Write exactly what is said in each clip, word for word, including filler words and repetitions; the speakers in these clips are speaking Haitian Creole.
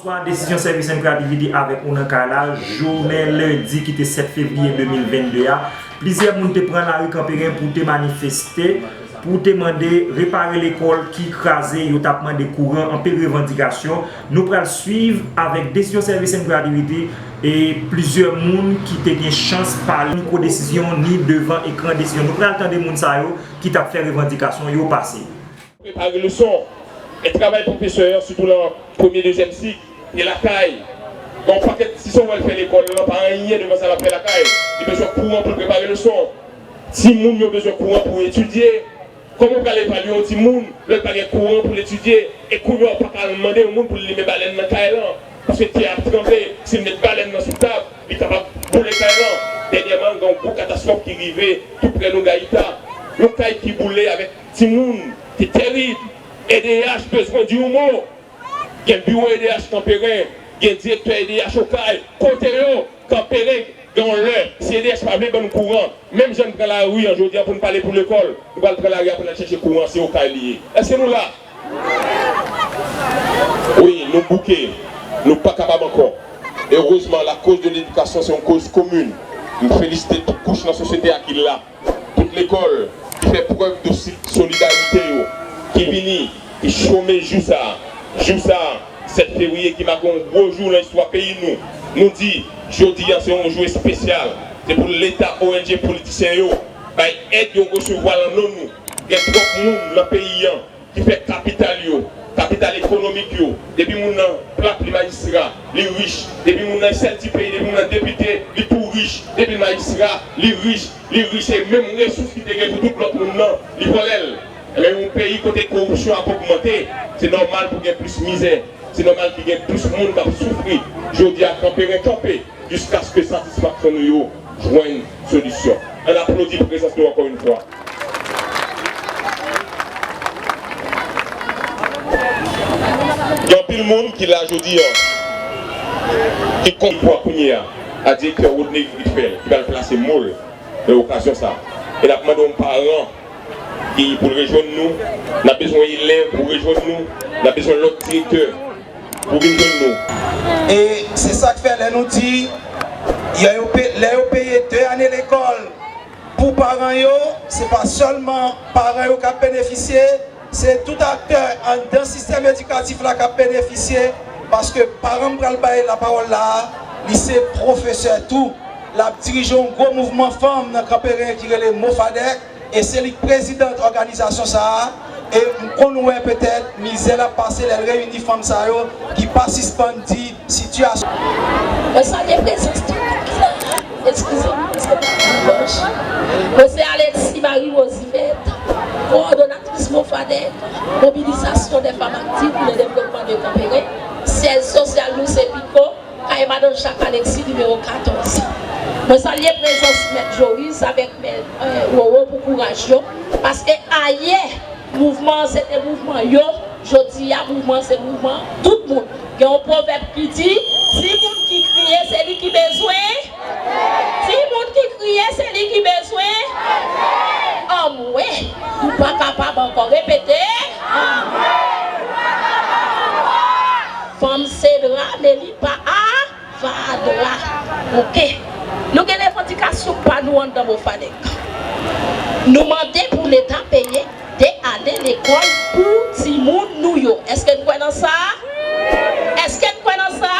Bonswa, Desizyon Service and Creativity avèk ou nan kay la. Jounen lendi ki te sèt fevriye de mil vennde a, plizyè moun te pran lari Kanperen pou te manifeste, pou te mande repare lekòl ki kraze, yo t ap mande kouran, anpil revandikasyon. Nou pral swiv avèk Desizyon Service and Creativity e plizyè moun ki te gen chans pale mikwo Desizyon ni devan ekran Desizyon. Nou pral tande moun sa yo ki t ap fè revandikasyon yo pase. Prepare leson. E travay pwofesè an, sitou nan premye, dezyèm sik, e lakay. Gen yon pakèt, si se w wè l fè lekòl lan, pa anyen devan sa l ap fè lakay. Li bezwen kouran pou l prepare leson. Timoun yo bezwen kouran pou etidye. Kòman w pral evalye yon timoun lè l pa gen kouran pou l etidye? E kounye a, w pa ka al mande yon moun pou l limen balèn nan kay lan. Paske tè ap tranble, si l met balèn nan sou tab, li kapab boule kay lan. Dènyèman, gen yon gwo katastwòf ki rive tou prè nou, Gayita. Yon kay ki boule avèk timoun, se terib. E D H bezwen di yon mo. Gen biwo E D H Kanperen, gen direktè E D H Okay. Kote yo? Kanperen. Gen yon lè, si E D H pa vle ban nou kouran, menm jan n pran lari an jodi a pou n pale pou lekòl, nou pral pran lari a pou n al chèche kouran, se Okay li ye. Èske nou la? Wi, nou bouke. Nou pa kapab ankò. Erezman, la cause de l'éducation se yon koz komin. M felisite tout kouch nan sosyete a ki la. Tout lekòl ki fè prèv de si-, solidarite yo, ki vini, ki chome jou sa a. Jou sa a, sèt fevriye, ki make yon gwo jou nan istwa peyi nou. Nou di, jodi a se yon jou espesyal. Se pou Leta, O N G, politisyen yo bay èd yo resevwa nan non nou. Gen twòp moun nan peyi an ki fè kapital yo, kapital ekonomik yo. Depi moun nan plat, li majistra, li rich. Depi moun nan chèf di peyi, depi moun nan depite, li tou rich. Depi l majistra, li rich, li rich. E menm resous ki te gen pou tout lòt moun nan, li vòlè l. Ebyen, yon peyi kote koripsyon ap ogmante, se nòmal pou gen plis mizè. Se nòmal ki gen plis moun k ap soufri. Jodi a, Kanperen kanpe jiskaske satisfaksyon nou yo jwenn solisyon. Ann aplodi prezans nou ankò yon fwa. Gen anpil moun ki la jodi a, ki konn pwa kounye a, a direktè Rodney Gridfel, ki pral plase mo l nan okazyon sa a. E n ap mande yon paran ki pou l rejwenn nou. N ap bezwen elèv pou rejwenn nou. N ap bezwen lòt direktè pou vin jwenn nou. E se sa k fè lè nou di, lè yo pe-, lè yo peye de ane lekòl pou paran yo, se pa sèlman paran yo k ap benefisye, se tout aktè anndan sistèm edikatif la k ap benefisye, paske paran m pral bay lapawòl la a, li se pwofesè tou. L ap dirije yon gwo mouvman fanm nan Kanperen ki rele Mofadek. E se li k prezidant òganizasyon sa a, e m konn wè petèt mizè l ap pase lè l reyini fanm sa yo ki pa sispann di sitiyasyon. Mwen salye prezans tout moun ki la a. Eskize m, paske m ap pran gòj. Mwen se Alexis Marie Rose Yvette, kowòdonatris Mofadek, Mobilisation des Femmes Actives pour le Développement de Kanperen. Syèj sosyal nou se Pico. Kay Madan Jak Alexis, nimewo katòz. Mwen salye prezans Mèt Joris avèk Mèt, eh, Roro pou kouraj yo, paske ayè, mouvman an se te mouvman yo, jodi a, mouvman an se mouvman tout moun. Gen yon pwovèb ki di, timoun ki kriye, se li ki bezwen. Timoun ki kriye, se li ki bezwen. Anmwe, nou pa kapab ankò. Repete. Anmwe, nou pa kapab ankò. Fanm se dra, men li pa avadra. Oke. Nou gen revandikasyon pa nou anndan Mofadek. Nou mande pou Leta peye de ane lekòl pou timoun nou yo. Èske n kwè nan sa? Èske n kwè nan sa?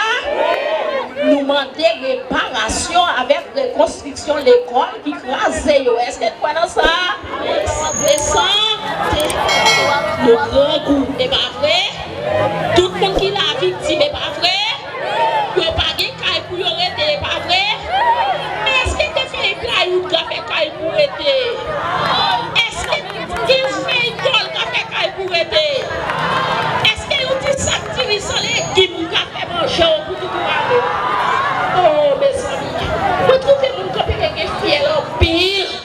Nou mande reparasyon avèk rekonstriksyon lekòl ki kraze yo. Èske n kwè nan sa? San, san, nou grangou, e pa vre? Tout moun ki la viktim, e pa vre? Yo pa gen kay pou yo rete, e pa vre? Èske te fèy playout ka fè kay pou rete? Èske te fèy kòl ka fè kay pou rete? Èske yon ti sak diri san legim ka fè manje w pou tout ou ane? O, mezanmi, mwen twouve moun kanpe gen fyèl anpil.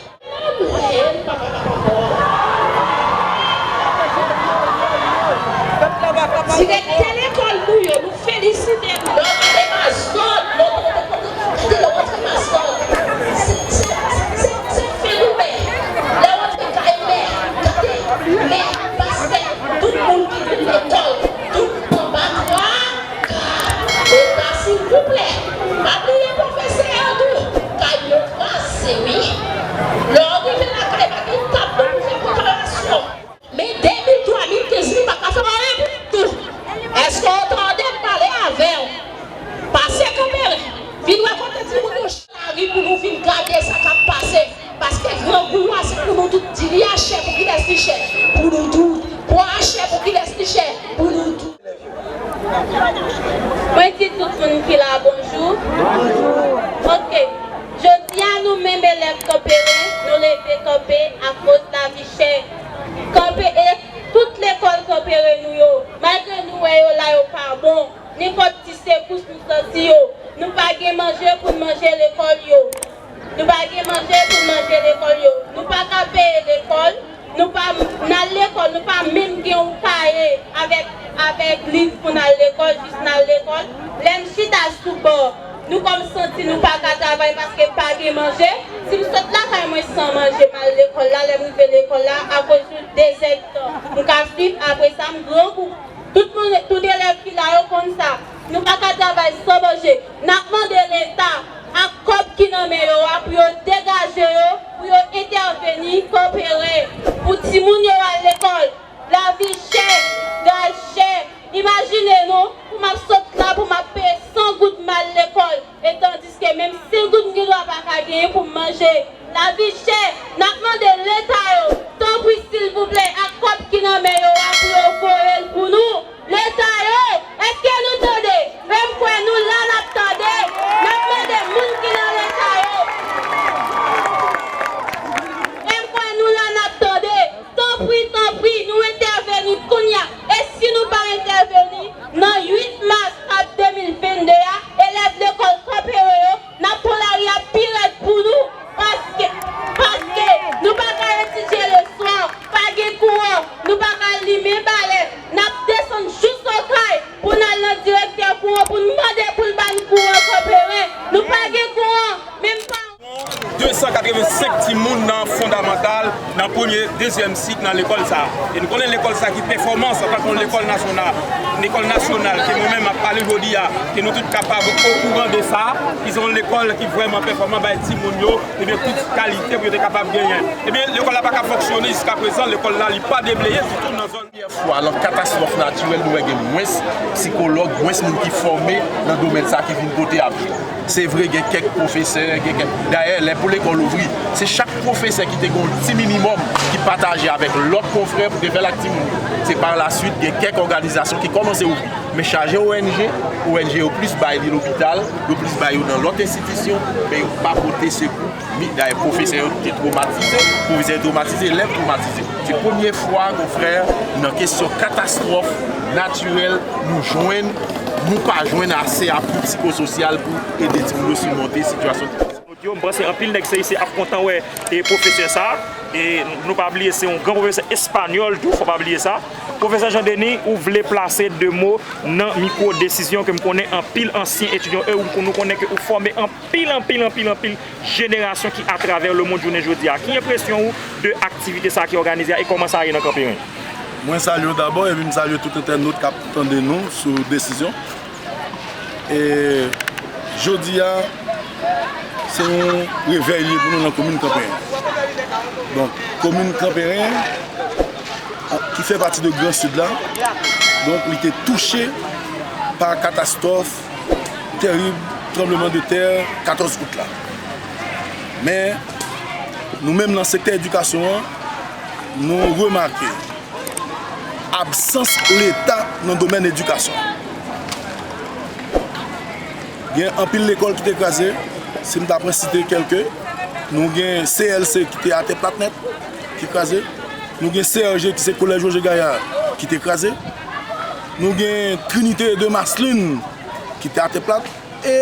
Direktè lekòl nou yo, nou felisite nou. Lè w gade mazòt, lè w gade, lè w gade mazòt, se, se, se, se, se fenomen. Wi. Lè w rive lakay, pa gen tab pou fè preparasyon. Men de mil, twa mil, kenz mil pa ka fè anyen pou nou tou. Èske w tande m pale avè w? Pase Kanperen, vin wè kote timoun yo lari pou nou vin gade sa k ap pase. Paske grangou a se pou nou tout, di li a chè pou kilès li chè, pou nou tout. Pwa a chè pou kilès li chè, pou nou tout. Mwen di tout moun ki la bonjou. Ok. Jodi a nou menm elèv Kanperen, nou leve kanpe akoz lavi chè. Kanpe e tout lekòl Kanperen nou yo, malgre nou wè yo la yo pa bon, nenpòt ti sekous nou santi yo, nou pa gen manje pou n manje lekòl yo. Nou pa gen manje pou n manje lekòl yo. Nou pa ka peye lekòl. Nou pa n al lekòl. Nou pa menm gen yon kaye avèk, avèk liv pou n al lekòl, jis n al lekòl. Lè n chita sou ban, nou kòm santi nou pa ka travay paske pa gen manje. Si m sot lakay mwen san manje, m al lekòl la, lè m rive lekòl la, akoz yon dezèdtan, m ka swiv, apre sa, m grangou. Tout moun, tout elèv ki la yo konn sa. Nou pa ka travay san manje. N ap mande Leta ak kòb ki nan men yo a pou yo degaje yo, pou yo entèveni Kanperen, pou timoun yo al lekòl. Lavi chè, gaz chè. Imajine non, pou m ap sot la, pou m ap peye san goud m al lekòl, e tandiske menm senk goud m gen dwa pa ka genyen pou m manje. Lavi chè, n ap mande Leta yo, tanpri silvouplè, ak kòb ki nan men yo a pou yo voye l pou nou. Leta yo, èske nou tande? Menm kwè nou la n ap tande. N ap mande moun ki nan Leta yo. Menm kwè nou la n ap tande. Tanpri, tanpri, nou entèveni kounye a. E si nou pa entèveni, nan uit mas kat de mil vennde a, elèv lekòl Kanperen yo, n ap pran lari a pi rèd pou nou. Paske, paske nou pa ka etidye leswa, pa gen kouran, nou pa ka limen balèt. N ap desann jis Okay pou n al nan direktè kouran pou n mande pou l ba n kouran Kanperen. Nou pa gen kouran, menm pa. De san katrevensenk timoun nan fondamantal, nan premye, dezyèm sik nan lekòl sa a. E nou konnen lekòl sa a ki pèfòmans antanke yon lekòl nasyonal, lekòl nasyonal ke mwen menm m ap pale jodi a, ke nou tout kapab okouran de sa, ki se yon lekòl ki vrèman pèfòman bay timoun yo, ebyen, tout kalite pou yo te kapab genyen. Ebyen, lekòl la pa ka fonksyone jiska prezan, lekòl la li pa debleye ditou nan zòn. Premyè fwa nan katastwòf natirèl nou wè gen mwens sikològ, mwens moun ki fòme nan domèn sa ki vin pote apui. Se vre, gen kèk pwofesè, gen kèk, dayè, lè pou lekòl ouvri, se chak pwofesè ki te gen yon ti minimòm ki pataje avèk lòt konfrè pou te fè l ak timoun yo. Se pa laswit, gen kèk òganizasyon ki kòmanse ouvri. Men chaje O N G, O N G yo plis bay li lopital, yo plis bay yo nan lòt enstitisyon, men yo pa pote sekou. Mi-, dayè, pwofesè yo te twomatize, pwofesè yo twomatize, elèv twomatize. Se premye fwa, konfrè, nan kesyon katastwòf natirèl, nou jwenn, nou pa jwenn ase apui psikososyal pou ede timoun yo simonte sitiyasyon difisil. Yo, m panse anpil nèg C I C ap kontan wè e pwofesè sa. E nou pa bliye se yon gran pwofesè espanyòl tou, fò pa bliye sa. Pwofesè Jean Denis, ou vle plase de mo nan mikwo desizyon ke m konnen anpil ansyen etidyan e ou, nou konnen ke ou fòme anpil, anpil, anpil, anpil jenerasyon ki atravè lemonn jounen jodi a. Ki enpresyon ou de aktivite sa ki òganize a e kòman sa ye nan Kanperen? Mwen salye w dabò epi m salye tout entènot k ap tande nou sou desizyon. E jodi a, se yon revèy li ye pou nou nan komin Kanperen. Donk, komin Kanperen, ki fè pati de Gran Sid la, donk, li te touche pa katastwòf tèrib tranblemanntè katòz out la. Men, nou menm nan sektè edikasyon an, nou remake absans Leta nan domèn edikasyon. Gen anpil lekòl ki te kraze, si m ta pran site kèlke, nou gen C L C ki te atè plat nèt, ki kraze, nou gen C R G ki se Kolèj Roger Gaillard ki te kraze, nou gen Trinité de Maslin ki te atè plat, e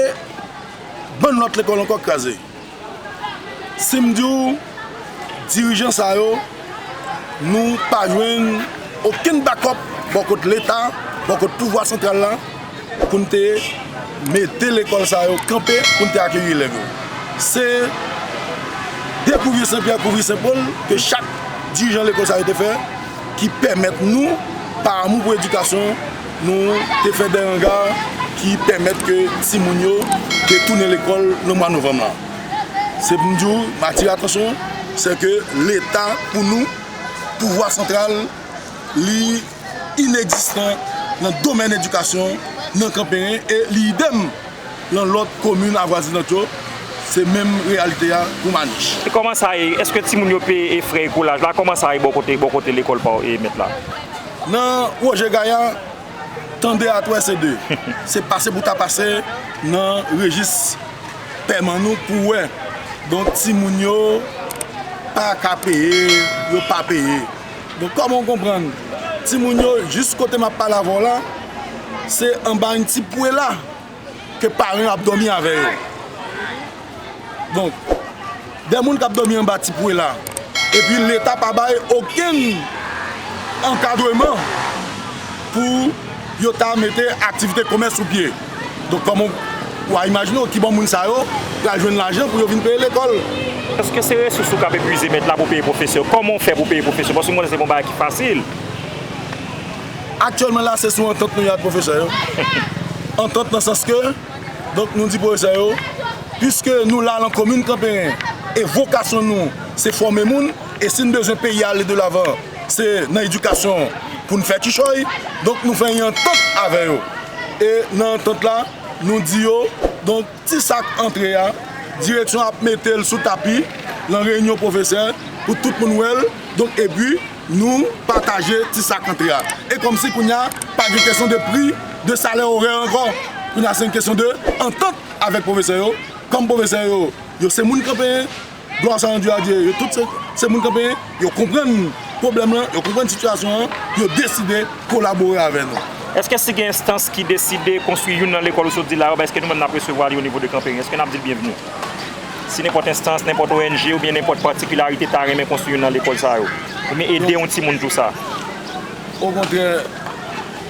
bann lòt lekòl ankò kraze. Si m di w, dirijan sa yo, nou pa jwenn okenn bakòp bò kot Leta, bò kot pouvwa santral la, pou n te mete lekòl sa yo kanpe, pou n te akeyi elèv yo. Se dekouvri Sen Pyè, kouvri Sen Pòl ke chak dirijan lekòl sa yo te fè, ki pèmèt nou, pa amou pou edikasyon, nou te fè de hanga ki pèmèt ke timoun yo te tounen lekòl nan mwa novanm lan. Se pou m di w, m atire atansyon, se ke Leta, pou nou, pouvwa santral, li inegzistan nan domèn edikasyon, nan Kanperen, e li idèm nan lòt komin avwazinant yo, se menm reyalite a pou Manich. E kòman sa ye? Èske timoun yo peye frè ekolaj la? Kòman sa ye bò kote, bò kote lekòl pa w, e mèt la? Nan Woje Gaya, tande a twè se de. Se pase pou ta pase nan rejis pèman nou pou wè. Donk, timoun yo pa ka peye, yo pa peye. Donk, kòman w konprann? Timoun yo, jis kote m ap pale avè w la, se anba yon ti pwela ke paran yo ap dòmi avè yo. Donk, de moun k ap dòmi anba ti pwela, epi Leta pa bay okenn ankadreman pou yo ta mete aktivite komès sou pye. Donk, kòman w a imajine w kibò moun sa yo pral jwenn lajan pou yo vin peye lekòl? Èske se resous ou k ap epuize mèt la pou peye pwofesè? Kòman w fè pou peye pwofesè? Paske m konnen se pa yon bagay ki fasil. Aktyèlman la, se sou antant nou ye ak pwofesè yo. Antant nan sans ke, donk, nou di pwofesè yo, piske nou la nan komin Kanperen, e vokasyon nou, se fòme moun, e si n bezwen peyi a ale de lavan, se nan edikasyon pou n fè kichòy, donk, nou fè yon antant avè yo. E nan antant la, nou di yo, donk, ti sak antre a, direksyon ap mete l sou tapi, nan reyinyon pwofesè, pou tout moun wè l, donk, epi, nou pataje ti sak antre a. E kòmsi kounye a, pa gen kesyon de pri, de salè orè ankò. Kounye a, se yon kesyon de antant avèk pwofesè yo. Kòm pwofesè yo, yo se moun Kanperen, glwa sa randu a Dye, yo tout se, se moun Kanperen, yo konprann pwoblèm lan, yo konprann sitiyasyon an, yo deside kolabore avè nou. Èske si gen enstans ki deside konstwi youn nan lekòl ou sot di la yo, èske nou menm n ap resevwa li o nivo de Kanperen? Èske n ap di l byenvni? Si nenpòt enstans, nenpòt O N G oubyen nenpòt patikilarite ta renmen konstwi youn nan lekòl sa yo, oubyen ede yon timoun tou sa? Okontrè,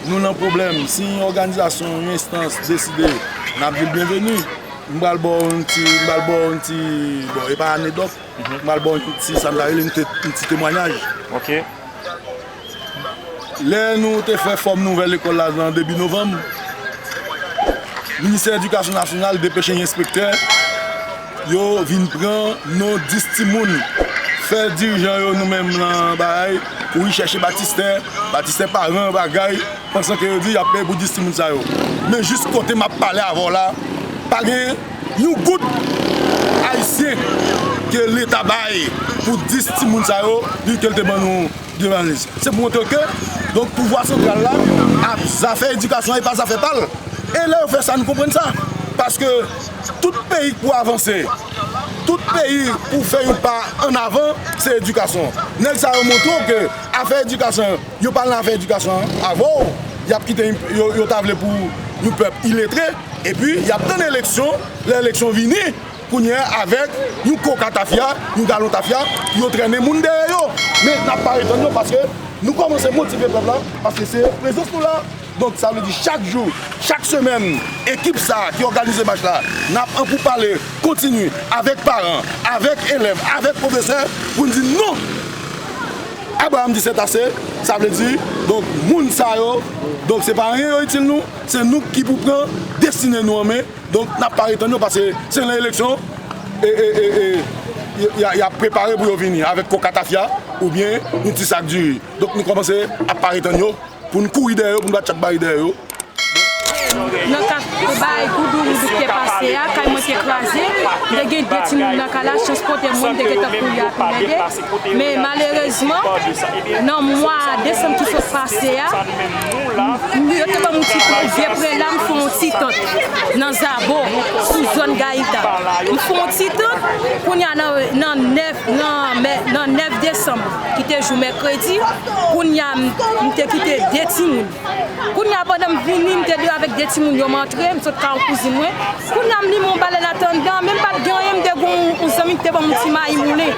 nou nan pwoblèm. Si yon òganizasyon, yon enstans deside, n ap di l byenveni. M pral ba w yon ti, m pral ba w yon ti, bon, e pa anedòt. M pral ba w yon ti, sa n ta rele yon ti, yon ti temwayaj. Ok. Lè nou te fè fòm nouvèl lekòl la nan debi novanm, Ministè Edikasyon Nasyonal depeche yon enspektè, yo vin pran non dis timoun, fè dirijan yo, nou menm nan bagay, kouri chèche batistè, batistè paran, bagay, pansan ke yo di y ap peye pou dis timoun sa yo. Men jis kote m ap pale avè w la, pa gen yon goud ayisyen ke Leta bay pou dis timoun sa yo, li ke l te ban nou de valiz. Se pou montre ke, donk, pouvwa santral la ap zafè edikasyon e pa zafè pa l. E lè yo fè sa, nou konprann sa. Paske tout peyi k pou avanse, tout peyi pou fè yon pa ann avan, se edikasyon. Nèg sa yo montre w ke afè edikasyon, yo pa nan afè edikasyon avè w. Y ap kite, yo, yo ta vle pou yon pèp iletre, epi y ap tann eleksyon, lè eleksyon vini, kounye a avèk yon koka tafya, yon galon tafya, yo trennen moun dèyè yo. Men n ap pare tann yo paske nou kòmanse motive pèp la, paske se prezans nou la. Donk, sa vle di chak jou, chak semèn, ekip sa a ki òganize mach la, n ap an poupale kontini avèk paran, avèk elèv, avèk pwofesè, pou n di non! Abraham di c'est assez, sa vle di, donk, moun sa yo, donk, se pa anyen yo itil nou, se nou ki pou pran destine nou an men, donk, n ap pare tann yo, paske se nan eleksyon, e, e, e, e, y, y, y ap prepare pou yo vini avèk koka tafya oubyen yon ti sak diri. Donk, nou kòmanse ap pare tann yo pou n kouri dèyè yo, pou n bat chat bari dèyè yo. Nan ka bay goudougoudou k te pase a, kay mwen te kraze, te gen de timoun nan kay la, chans pote mwen, m te gentan kouri ap lede. Men malerezman, nan mwa desanm ki sot pase a, m, m, yo te ban m yon ti kou de prela, m fè yon ti tant nan Zabo, sou zòn Gayita. M fè yon ti tant, kounye a nan, nan nèf, nan, mè, nan nèf desanm, ki te jou mèkredi, kounye a m, m te kite de timoun. Kounye a, pandan m vini, m te deyò avèk de timoun yo, m antre, m sot ka yon kouzin mwen. Kounye a, m limen yon balèn atanndan, men m pa t gen anyen, m te gen yon zanmi ki te ban m yon ti mayi moulen.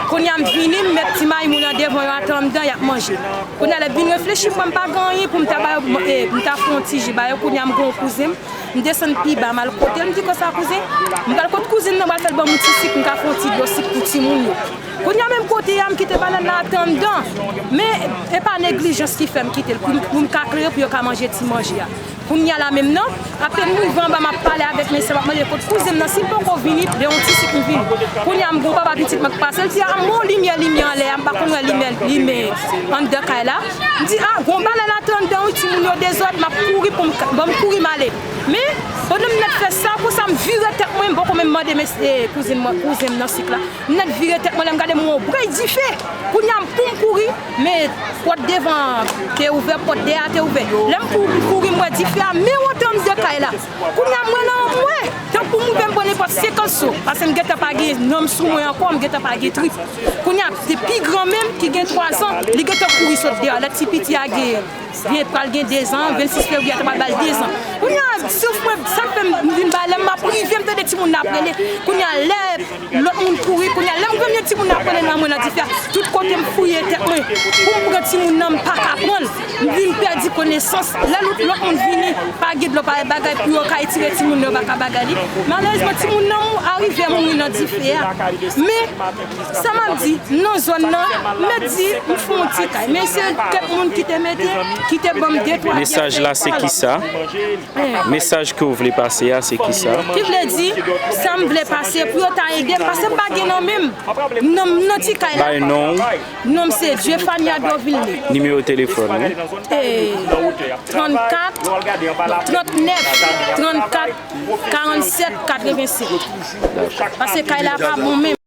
Kounye a, m vini, m met ti mayi moulen an devan yo atanndan, y ap manje. Kounye a, lè m vin reflechi, m wè m pa gen anyen pou m ta ba yo, e, pou m ta fè yon ti ji ba yo. Kounye a, m gen yon kouzen m, m desann pi ba, m al kote l, m di konsa, kouzen, m pral kot kouzin nan, m pral fè l ban m yon ti sik, m ka fè yon ti dlo sik pou timoun yo. Kounye a menm kote a, m kite banann nan atanndan. Men, e pa neglijans ki fè m kite l, pou m, pou m ka klere, pou yo ka manje ti manje a. Kounye a la menm nan, apèn m rive anba, m ap pale avèk mesye, m ap mande kot kouzen m nan, si l poko vini, de yon ti sik m vini. Kounye a, m gon papa pitit mwen k pase, l di, "A, m wè yon limyè, limyè anlè a, m pa konn wè limyè, limyè anndan kay la." M di, "A, gon bagay la te anndan wi, timoun yo dezòd, m ap kouri pou m ka, bon, m kouri m ale." Men, pandan m nèt fè sa, konsa m vire tèt mwen, m poko menm mande mesye, kouzen mwen, kouzen m nan sik la. M nèt vire tèt mwen, lè m gade m wè yon bri dife. Kounye a, pou m kouri, men pòt devan an te ouvè, pòt dèyè a te ouvè. Lè m pou kouri, m wè dife a, men wote anndan kay la. Kounye a, m wè nan, m wè, tankou m ouvè, m pran nenpòt senkans so. Paske m gentan pa gen nanm sou mwen ankò, m gentan pa gen trip. Kounye a, se pi gran menm ki gen twazan, li gentan kouri sot deyò. Lè ti piti a gen, gen, pral gen dezan, vennsis fevriye a, t ap pral ba l dezan. Kounye a, souf mwen, sa k fè m vin ba lè m ap rive, m tande timoun nan ap rele. Kounye a, lè lòt moun kouri, kounye a, lè m premye timoun nan ap rele nan mwen nan dife a, tout kote m fouye tèt mwen pou m pran timoun nan, m pa ka pran l. M vin pèdi konesans. Lè lòt, lòt moun vini, pa gen dlo, pa bagay pou yo ka etire timoun nan, yo pa ka bagay li. Malerezman, timoun nan mou-, arive mouri nan dife a. Men, sa m ap di, nan zòn nan, m mèt di, m fè yon ti kay. Men se kèk moun ki te mete, ki te ban m de, twa pyès. Mesaj la, se kisa? Mesaj ke w vle pase a, se kisa? Ki vle di, sa m vle pase, pou yo ta ede, paske m pa gen nan men m. Nan, nan ti kay la. Bay non w. Non m se Dieufania Dovilne. Nimewo telefòn ou? E, trannkat, trannèf, trannkat, karannsèt, katrevennsèt. Paske kay la pa bon menm.